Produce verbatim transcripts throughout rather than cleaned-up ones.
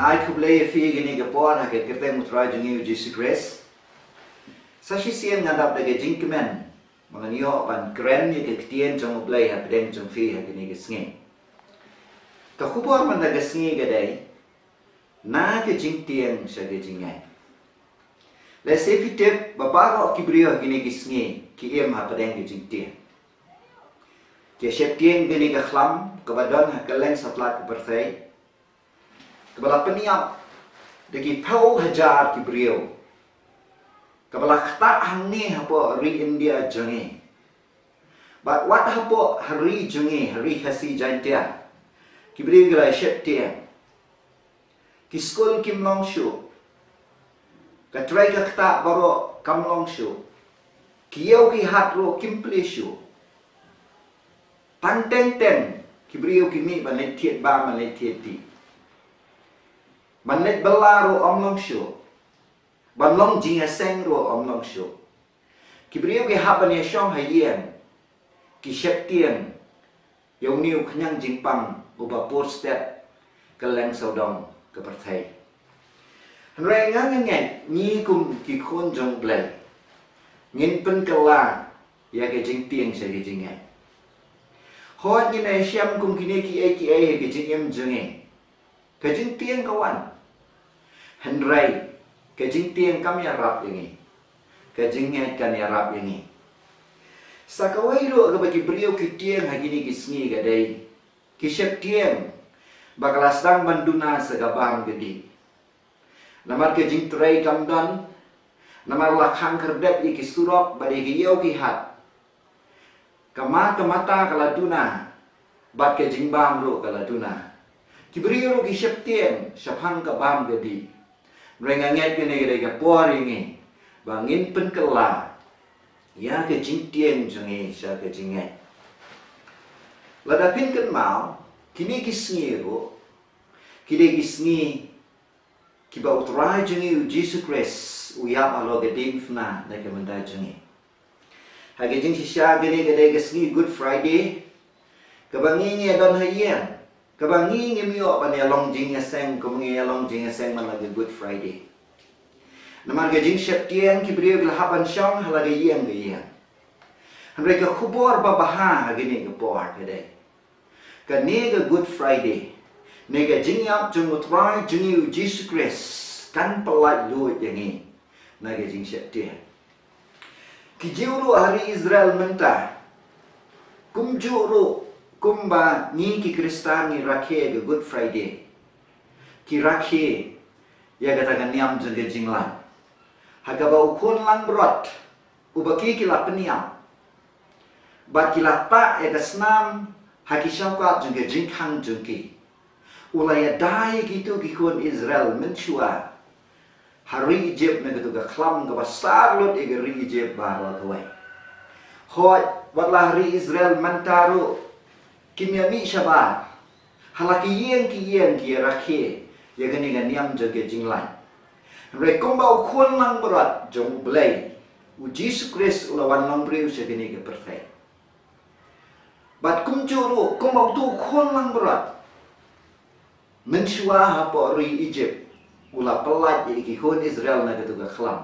Ai khublei ïa phi kane ka por ha ka kyrteng U Trai jong ngi U Jisu Khrist. Sa shisien nga dap da ka jingkmen ba ngan ïoh ban kren ïa ka ktien jong U Blei hapdeng jong phi ha kane ka sngi. Ka khubor mynta ka sngi ka dei na ka jingtieng sha ka jingngeit. Lehse phi tip ba baroh ki briew ha kine ki sngi ki im hapdeng ka jingtieng. Ki sheptieng kane ka khlam kaba don ha kylleng satlak ka pyrthei, kaba la pynïap da ki phew hajar ki briew, kaba la ktah hangne hapoh ri India jong ngi. Bad wat hapoh ha ri jong ngi, ha ri Khasi Jaintia, ki briew ki la sheptieng. Ki skul kim long shuh. Ka trei ka ktah baroh kam long shuh. Ki ïew ki hat ruh kim plie shuh. Tang teng teng ki briew ki mih ban leit thied bam, ban leit thied dih. Ban leit bylla ruh ym long shuh. Ban long jingïaseng ruh ym long shuh. Ki briew ki hap ban ïashong ha ïing, ki sheptieng ïa une u khñiang jingpang uba pur stet kylleng sawdong ka pyrthei. Hynrei nga ngeit ngi kum ki khun jong U Blei ngin pynkylla ïa ka jingtieng sha ka jingngeit. Hooid, ngin ïashem kum kine kiei kiei ha ka jingim jong ngi. Ka jingtieng ka wan. Hynrei ka jingtieng kam ïarap ïa ngi. Ka jingngeit kan ïarap ïa ngi. Sa kawei ruh kaba ki briew ki tieng ha kine ki sngi ka dei, ki sheptieng ba ka la sdang ban duna sa ka bam ka dih. Namar ka jingtrei kam don, namar la khang khyrdep ïa ki surok bad ïa ki ïew ki hat. Ka mat ka mata ka la duna, bad ka jingbam ruh ka la duna. Ki briew ruh ki sheptieng shaphang ka bam ka dih. Hynrei nga ngeit kane ka dei ka por ïa ngi ba ngin pynkylla ïa ka jingtieng jong ngi sha ka jingngeit. Lada phin kynmaw, kine ki sngi ruh ki dei ki sngi kiba U Trai jong ngi U Jisu Khrist u ïap halor ka diengphna na ka bynta jong ngi. Ha ka jingshisha kane ka dei ka sngi Good Friday, kaba ngi ngi don ha ïing, kaba ngi ngim ïoh ban ïalong jingïaseng kumba ngi ïalong jingïaseng man la ka Good Friday. Namar ka jingsheptieng ki briew ki la hap ban shong ha la ka ïing ka ïing. Hynrei ka khubor ba bha ha kane ka por ka dei, kane ka Good Friday, ne ka jingïap jong U Trai jong ngi U Jisu Khrist kan pyllait lut ïa ngi na ka jingsheptieng. Ki Jiw ruh ha ri Israel mynta, kumjuh ruh kumba ngi ki Khristan ngi rakhe ka Good Friday, ki rakhe ïa kata ka niam jong ka jinglait, ha kaba u khun langbrot uba ki ki la pynïap bad ki la tah ïa ka snam ha ki shawkap jong ka jingkhang jong ki, u la ïada ïa kito ki khun Israel mynshuwa ha ri Ijipt na kato ka khlam kaba sar lut ïa ka ri Ijipt baroh kawei. Hooid, wat la ha ri Israel mynta ruh kim ïa mih shabar, ha la ki ïing ki ïing ki ïa rakhe ïa kane ka niam jong ka jinglait. Hynrei kumba u khun langbrot jong U Blei, U Jisu Khrist u la wan long briew sha kane ka pyrthei. Bad kumjuh ruh kumba uto u khun langbrot mynshuwa hapoh ri Ijipt u la pyllait ïa ki khun Israel na kato ka khlam,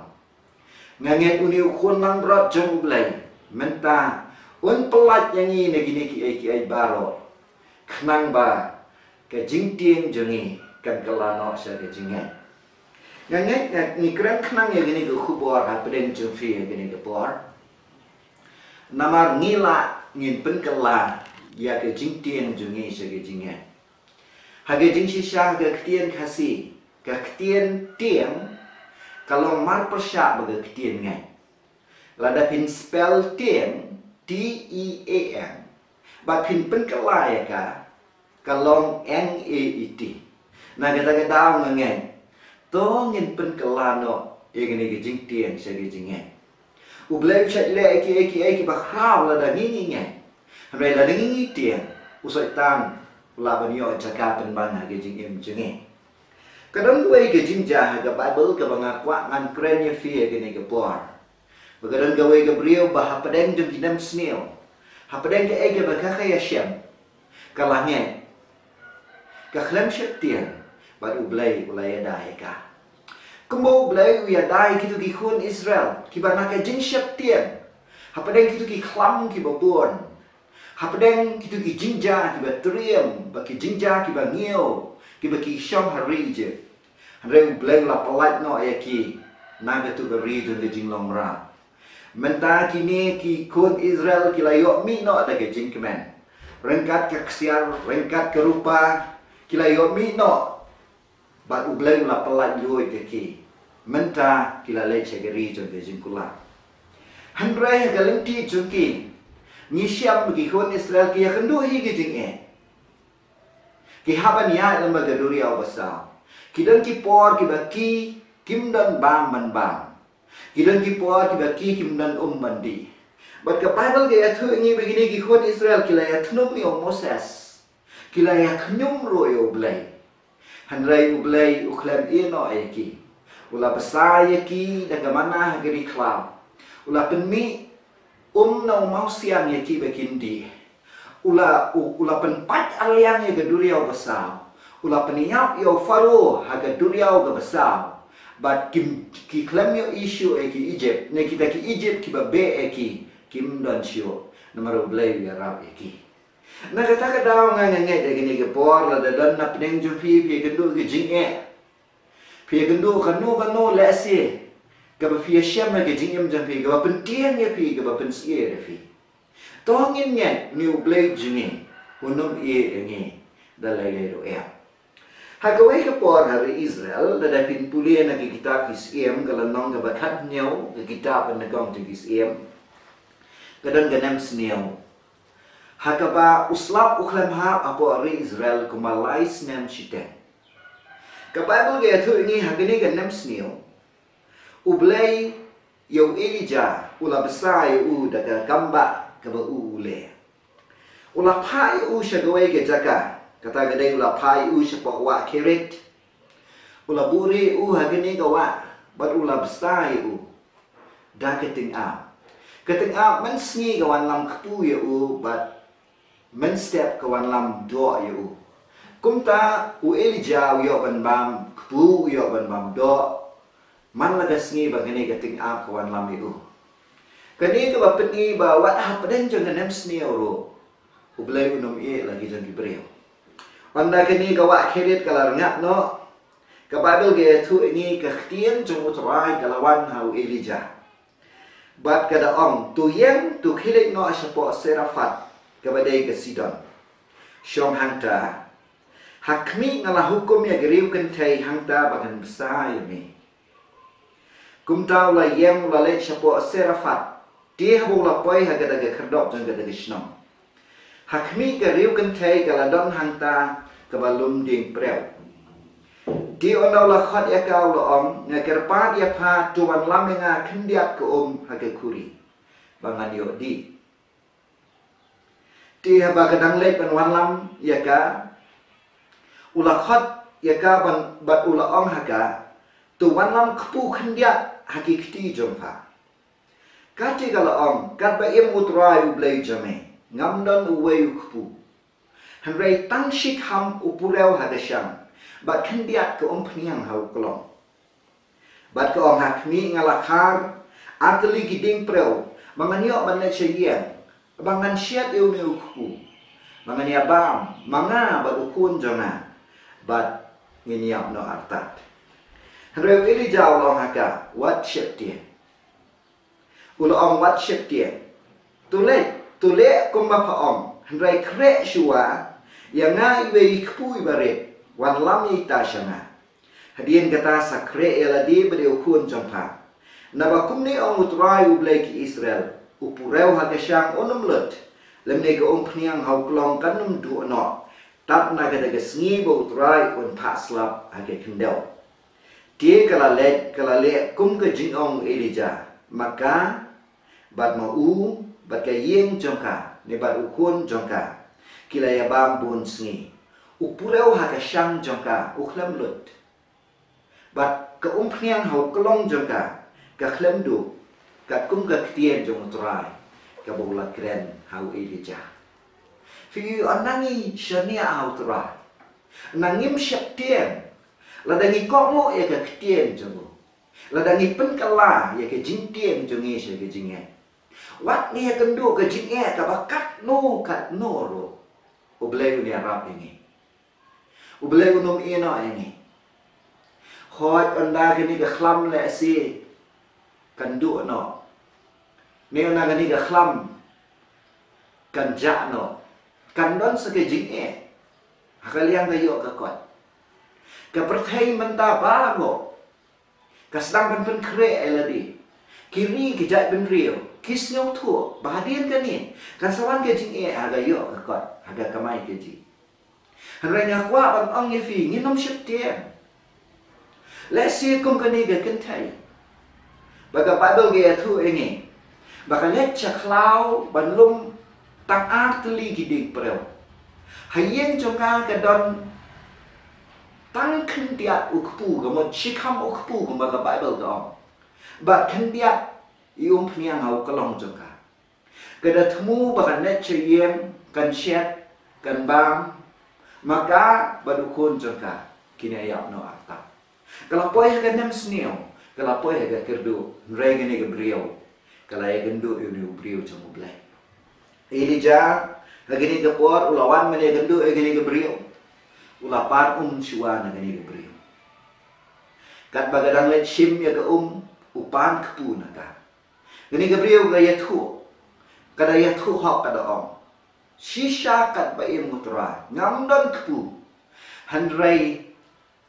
nga ngeit une u khun langbrot jong U Blei mynta un pyllait ïa ngi na kine kiei kiei baroh, khnang ba ka jingtieng jong ngi kan kylla noh sha ka jingngeit. Nga ngeit nga ngi kren khnang ïa kane ka khubor hapdeng jong phi ha kane ka por, namar ngi lah ngin pynkylla ïa ka jingtieng jong ngi sha ka jingngeit. Ha ka jingshisha ha ka ktien Khasi, ka ktien tieng ka long marpyrshah bad ka ktien ngeit. Lada phin spell tieng, T E A N, bad phin pynkylla ïa ka, ka long N A E T. Na kata ka daw nga ngeit, to ngin pynkylla noh ïa kane ka jingtieng sha ka jingngeit. U Blei u shait leh ïa kiei kiei kiba khraw lada ngi ngi ngeit. Hynrei lada ngi ngi tieng, u Soitan u lah ban ïoh jaka pynban ha ka jingim jong ngi. Ka don kawei ka jingjia ha ka Baibl kaba nga kwah ngan kren ïa phi ha kane ka por. Ba ka don kawei ka briew ba hapdeng jong ki nemsniew, hapdeng kaei kaba ka ka ïashem, ka la ngeit, ka khlem sheptieng, Bad U Blei u la ïada ïa ka. Kumba U Blei u ïada ïa kito ki khun Israel kiba na ka jingsheptieng hapdeng kito ki khlam kiba bun, hapdeng kito ki jingjia kiba triem bad ki jingjia kiba ngiew kiba ki shong ha ri Ijipt. Hynrei U Blei u la pyllait noh ïa ki na kato ka ri jong ka jinglong mraw. Mynta kine ki khun Israel ki la ïoh mih noh da ka jingkmen. Ryngkat ka ksiar, ryngkat ka rupa, ki la ïoh mih noh. Bad U Blei u la pyllait luid ïa ki. Mynta ki la leit sha ka ri jong ka jingkular. Hynrei ha ka lynti jong ki, ngi shem ba ki khun Israel ki ïakynduh hi ki jingeh. Ki hap ban ïaid lem bad ka duriaw basaw. Ki don ki por kiba ki kim don bam ban bam. Ki don ki por kiba ki kim don um ban dih. Bad ka Baibl ka ïathuh ïa ngi ba kine ki khun Israel ki la ïathnum ïa u Moses. Ki la ïakhñium ruh ïa U Blei. Hynrei U Blei u khlem ïeh noh ïa ki. U la bsa ïa ki da ka manna ha ka ri khlaw. U la pynmih um na u mawsiang ïa ki ba kin dih. U la, u, u la pynpait arliang ïa ka duriaw basaw. U la pynïap ïa u Pharaoh ha ka duriaw ka basaw. Bad kim, ki khlem ïohi shuh ïa ki Ijipt. Ne kita ki Ijipt kiba beh ïa ki, kim don shuh. Namar U Blei u ïarap ïa ki. Na kata ka daw nga, nga ngeit ïa kine ki por lada don na pdeng jong phi, phi ïakynduh ki jingeh. Phi ïakynduh kano kano lehse kaba phi ïashem ha ka jingim jong phi, kaba pyntieng ïa phi, kaba pynsyier ïa phi. To ngin ngeit, une U Blei jong ngi un ym ïeh ïa ngi da lei lei ruh em. Ha kawei ka por ha ri Israel, lada phin pule na ka kitab Ki Syiem, ka lynnong kaba khathynñiew, ka kitab ba nyngkong jong Ki Syiem, ka don ka nemsniew ha kaba u slap u khlem hap hapoh ri Israel kumba lai snem shiteng. Ka Baibl ka ïathuh ïa ngi ha kane ka nemsniew, U Blei ïa u Elijah u la bsa ïa u da ka kambah kaba u u leh. U la phah ïa u sha kawei ka jaka, kata ka dei u la phah ïa u shapoh wah Kerith. U la buhrieh ïa u ha kane ka wah bad u la bsa ïa u da ka tyngab. Ka tyngab mynsngi ka wanlam kpu ïa u bad mynstep ka wanlam doh ïa u. Kumta u Elijah u ïoh ban bam kpu, u ïoh ban bam doh. Man la ka sngi ba kane ka tyngab ka wanlam ïa u. Kane kaba pyni ba wat hapdeng jong ka nemsniew ruh, U Blei un ym ïeh la ki jong ki briew. Ynda kane ka wah Kerith ka la rngat noh, ka Baibl ka ïathuh ïa ngi ka ktien jong U Trai ka la wan ha u Elijah. Bad ka da ong, to ïeng, to khie leit noh shapoh Zarephath, kaba dei ka Sidon. Shong hangta. Ha khmih, nga la hukum ïa ka riewkynthei hangta ba kan bsa ïa me. Kumta u la ïeng, u la leit shapoh Zarephath. Te haba u la poi ha kata ka khyrdop jong kata ka shnong, ha khmih, ka riewkynthei ka la don hangta kaba lum dieng priew. Te ynda u la khot ïa ka, u la ong, nga kyrpad ïa pha, to wanlam ïa nga khyndiat ka um ha ka khuri ba ngan ïoh dih. Te haba ka dang leit ban wanlam ïa ka, u la khot ïa ka ban, bad u la ong ha ka, to wanlam kpu khyndiat ha ki kti jong pha. Kata ka la ong, katba im U Trai U Blei jong me, ngam don uwei u kpu. Hynrei tang shikham u purew ha ka shang, bad khyndiat ka umphniang ha u klong. Bad ka ong, ha khmih, nga la khar artylli ki dieng priew ba ngan ïoh ban leit sha ïing, ba ngan shet ïa une u kpu, ba ngan ïa bam, ma nga bad u khun jong nga, bad ngin ïap noh artat. Hynrei u Elijah u la ong ha ka, wat sheptieng. U la ong, wat sheptieng. To leit, to leh kumba pha ong, hynrei khreh shuwa ïa nga iwei i kpu iba rit, wanlam ïa ita sha nga. Hadien kata, sa khreh ïa lade bad ïa u khun jong pha. Naba kumne ong U Trai U Blei ki Israel, u purew ha ka shang un ym lut, lymne ka umphniang ha u klong kan ym duh noh, tad na kata ka sngi ba U Trai un phah slap ha ka khyndew. Te ka la leit, ka la leh kum ka jingong u Elijah, ma ka, bad ma u, bad ka ïing jong ka, ne bad u khun jong ka, ki la ïa bam bun sngi. U purew ha ka shang jong ka u khlem lut, bad ka umphniang ha u klong jong ka ka khlem duh, katkum ka ktien jong U Trai kaba u la kren ha u Elijah. Phi ïohi, ynda ngi shaniah ha U Trai, ynda ngim sheptieng, Lada ngi kohnguh ïa ka ktien jong u, lada ngi pynkylla ïa ka jingtieng jong ngi sha ka jingngeit, wat ngi ïakynduh ka jingeh kaba katno katno ruh, U Blei un ïarap ïa ngi. U Blei un ym ïehnoh ïa ngi. Hooid, ynda kane ka khlam lehse kan duh noh, ne ynda kane ka khlam kan jah noh, kan don sa ka jingeh ha ka liang ka ïoh ka kot. Ka pyrthei mynta baroh ka sdang ban pynkhreh ïa lade. Ki ri ki jaitbynriew ki sngewthuh ba hadien kane kan sa wan ka jingeh ha ka ïoh ka kot, ha ka kamai kajih. Hynrei nga kwah ban ong ïa phi, ngin ym sheptieng. Lehse kum kane ka kynthei ba ka Baibl ka ïathuh ïa ngi ba ka leit sha khlaw ban lum tang ar tylli ki dieng prew. Ha ïing jong ka ka don tang khyndiat u kpu, ka mut shikham u kpu kumba ka Baibl ka ong, bad khyndiat i umphniang ha u klong jong ka. Ka da thmu ba kan leit sha ïing, kan shet, kan bam, ma ka bad u khun jong ka kin ïa ïap noh artat. Ka la poi ha ka nemsniew, ka la poi ha ka kyrduh, hynrei kane ka briew ka la ïakynduh ïa une u briew jong U Blei. Elijah ha kane ka por u la wan ban ïakynduh ïa kane ka briew. U la pan um shuwa na kane ka briew. Katba ka dang leit shim ïa ka um, u pan kpu na ka. Kane ka briew ka ïathuh, ka da ïathuh hok, ka da ong, shisha katba im, U Trai, ngam don kpu, hynrei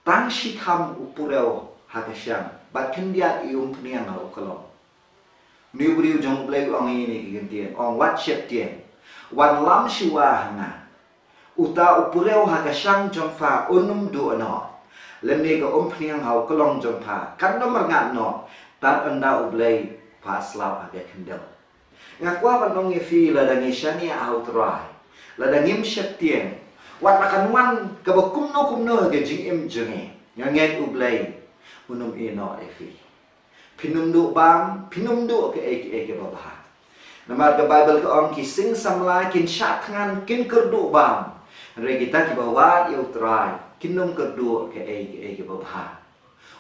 tang shikham u purew ha ka shang bad khyndiat i umphniang ha u klong. Une u briew jong U Blei u ong ïa kine ki ktien, ong, wat sheptieng, wan lam shuwa ha nga. Uta u purew ha ka shang jong pha un ym duh noh, lymne ka umphniang ha u klong jong pha kan ym rngat noh, tad ynda U Blei pha slap ha ka khyndew. Nga kwah ban ong ïa phi, lada ngi shaniah ha U Trai, lada ngim sheptieng, wat la kan wan kaba kumno kumno ha ka jingim jong ngi, nga ngeit U Blei un ym ïehnoh ïa phi. Phin ym duh bam, phin ym duh kaei kaei kaba bha. Namar ka Baibl ka ong, ki sing samla kin shah thngan, kin kyrduh bam, hynrei kita kiba wad ïa U Trai kin ym kyrduh kaei kaei kaba bha.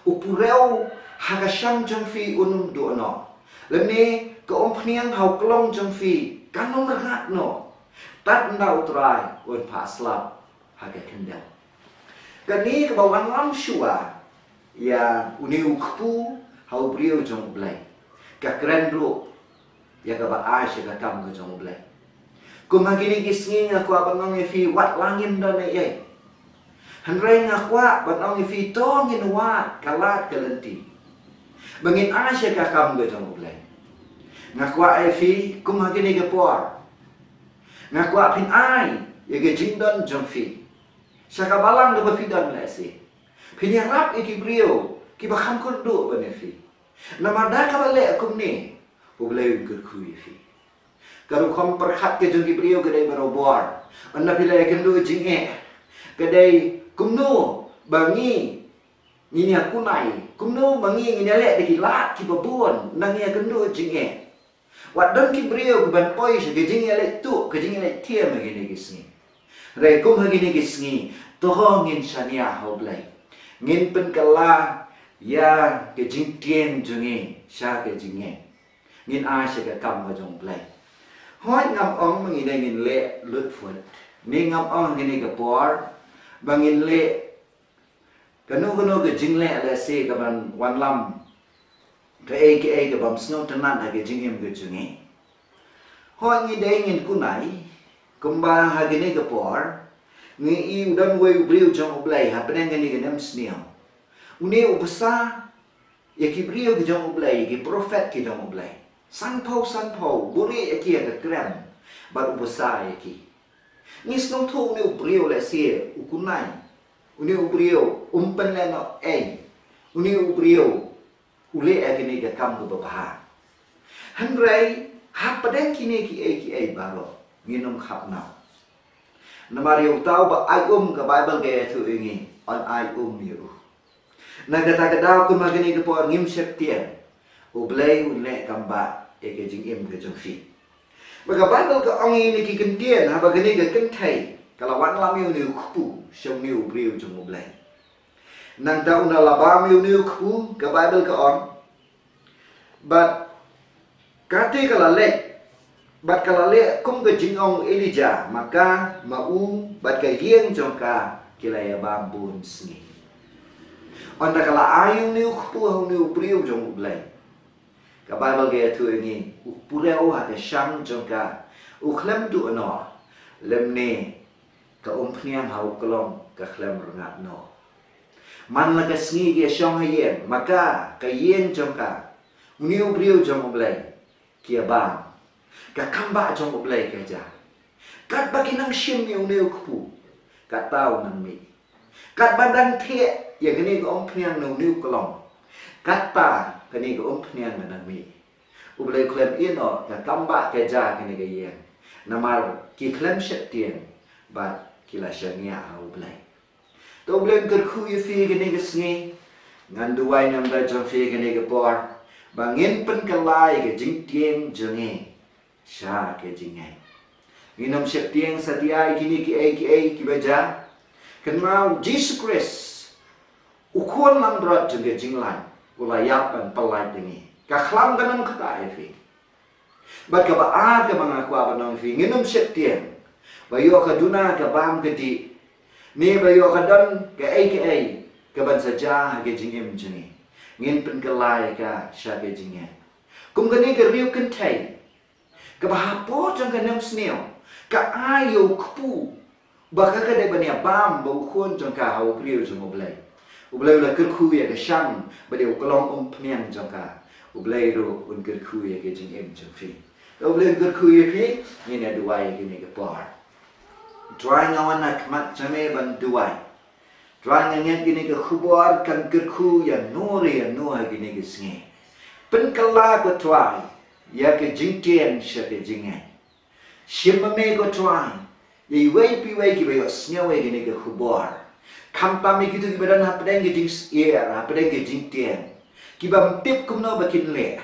U purew ha ka shang jong phi un ym duh noh, lymne ka umphniang ha u klong jong phi kan ym rngat noh, tad ynda U Trai un pha slap ha ka khyndew. Kane kaba wanlam shuwa ïa une u kpu ha u briew jong U Blei ka kren ruh ïa kaba ai sha ka kam ka jong U Blei. Kum ha kine ki sngi nga kwah ban ong ïa phi, wat la ngim don ei ei, hynrei nga kwah ban ong ïa phi, to ngin wad ka lad ka lynti ba ngin ai sha ka kam ka jong U Blei. Nga kwah ïa phi, kum ha kine ki por, nga kwah phin ai ïa ka jingdon jong phi sha ka balang kaba phi don lehse. Phin ïarap ïa ki briew kiba kham kyrduh ban ïa phi. Namar da kaba leh kumne, U Blei un kyrkhu ïa phi. Ka rukom pyrkhat ka jong ki briew ka dei barobor. Ynda phi la ïakynduh jingeh, ka dei kumno ba ngi, ngin ïa kunai, kumno ba ngi ngin ïaleh da ki lad kiba bun ynda ngi ïakynduh jingeh. Wat don ki briew kiban poi sha ka jingïaleh tuh, ka jingïaleh thiam ha kine ki sngi. Hynrei kum ha kine ki sngi, to ngin shaniah ha U Blei. Ngin pynkylla ïa ka jingtieng jong ngi sha ka jingngeit. Ngin ai sha ka kam ka jong U Blei. Hooid, ngam ong ba ngi dei ngin leh lut phut, ne ngam ong ha kine ki por ba ngin leh kano kano ka jingleh lehse kaban wanlam kaei kaei kabym sngewtynnat ha ka jingim ka jong ngi. Hooid, ngi dei ngin kunai, kumba ha kine ki por ngi i u don uwei u briew jong U Blei hapdeng kane ka nemsniew. Une u bsa ïa ki briew ki jong U Blei, ïa ki prophet ki jong U Blei. Sanphew sanphew, buhrieh ïa ki ha ka krem bad u bsa ïa ki. Ngi sngewthuh une u briew lehse u kunai, une u briew um pynlehnohei, une u briew u leh ïa kine ki kam kiba bha. Hynrei hapdeng kine kiei kiei baroh ngin ym khapnam. Namar ïa uta uba ai um, ka Baibl ka ïathuh ïa ngi, yn ai um ïa u. Na kata ka daw, kum ha kine ki por, ngim sheptieng, U Blei un leh kam bah ïa ka jingim ka jong phi. Ba ka Baibl ka ong ïa kine ki ktien, haba kane ka kynthei ka la wanlam ïa une u kpu sha une u briew jong U Blei. Nangta ynda la bam ïa une u kpu, ka Baibl ka ong, bad kata ka la leh, bad ka la leh kum ka jingong u Elijah, ma ka, ma u bad ka ïing jong ka ki la ïa bam bun sngi. Ynda ka la ai ïa une u kpu ha une u briew jong U Blei, ka Baibl ka ïathuh ïa ngi, u purew ha ka shang jong ka u khlem duh noh, lymne ka umphniang ha u klong ka khlem rngat noh. Man la ka sngi ki ïa shong ha ïing, ma ka, ka ïing jong ka, une u briew jong U Blei, ki ïa bam. Ka kambah jong U Blei ka jia. Katba ki nang shim ïa une u kpu, kata u nang mih. Katba dang thiah ïa kane ka umphniang na une u klong, kata kane ka umphniang ka nang mih. U Blei u khlem ïeh noh, ka kambah ka jia kane ka ïing. Namar ki khlem sheptieng bad ki la shaniah ha U Blei. To U Blei un kyrkhu ïa phi kane ka sngi. Ngan duwai namar jong phi kane ka por, ba ngin pynkylla ïa ka jingtieng jong ngi sha ka jingngeit. Ngin ym sheptieng satia ïa kine kiei kiei kiba jia. Kynmaw, Jisu Khrist, u khun langbrot jong ka jinglait, u la ïap ban pyllait ïa ngi. Ka khlam kan ym kata ïa phi. Bad kaba ar kaba nga kwah ban ong ïa phi, ngin ym sheptieng ba ïoh ka duna ka bam ka dih, ne ba ïoh ka don kaei kaei kaban sa jia ha ka jingim jong ngi. Ngin pynkylla ïa ka sha ka jingngeit. Kum kane ka riew kynthei, kaba hapoh jong ka nemsniew ka ai ïa u kpu, ba ka ka dei ban ïa bam bad u khun jong ka ha u briew jong U Blei. U Blei u la kyrkhu ïa ka shang bad ïa u klong umphniang jong ka. U Blei ruh un kyrkhu ïa ka jingim jong phi. To U Blei un kyrkhu ïa phi, ngin ïa duwai ïa kine ki por. Trai, nga wan ha khmat jong me ban duwai. Trai, nga ngeit kane ka khubor kan kyrkhu ïa no re ïa no ha kane ka sngi. Pynkylla ko Trai ïa ka jingtieng sha ka jingngeit. Shim ma me ko Trai ïa iwei pa iwei kiba ïohsngew ïa kane ka khubor. Khamtam ïa kito kiba don hapdeng ka jingsyier, hapdeng ka jingtieng, kibym tip kumno ba kin leh.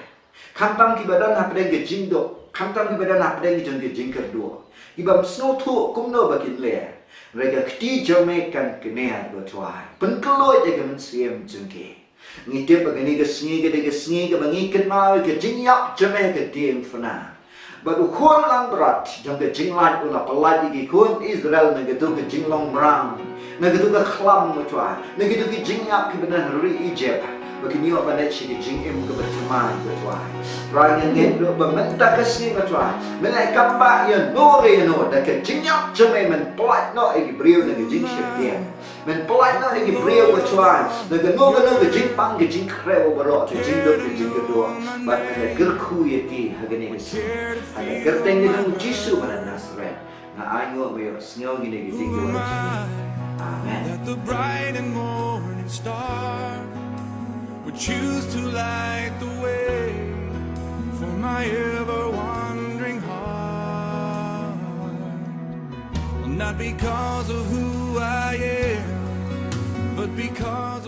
Khamtam kiba don hapdeng ka jingduk, khamtam kiba don hapdeng ka jong ka jingkyrduh, kibym sngewthuh kumno ba kin leh. Hynrei ka kti jong me kan kner ko Trai. Pynkloi ïa ka mynsiem jong ki. Ngi tip ba kane ka sngi ka dei ka sngi kaba ngi kynmaw ïa ka jingïap jong me ha ka diengphna. Bad u khun langbrot jong ka jinglait u la pyllait ïa ki khun Israel na kato ka jinglong mraw, na kato ka khlam ko Trai, na kato ka jingïap kiba na ri Egypt, ba kin ïoh ban leit sha ka jingim kaba thymmai ko Trai. Trai, nga ngeit ruh ba mynta ka sngi ko Trai, men leh kambah ïa no re ïa no da ka jingïap jong me, men pyllait noh ïa ki briew na ka jingsheptieng. Men pyllait noh ïa ki briew ko Trai na kano kano ka jingpang ka jingkhrew baroh, ka jingduk ka jingkyrduh. Bad men kyrkhu ïa ki ha kane ka sngi. Ha ka kyrteng ka jong u Jisu ba na Nasareth nga ainguh, nga ïohsngew kine ki jingduwai. Amen. That the bright and morning star would choose to light the way for my ever wandering heart. Not because of who I am, but because of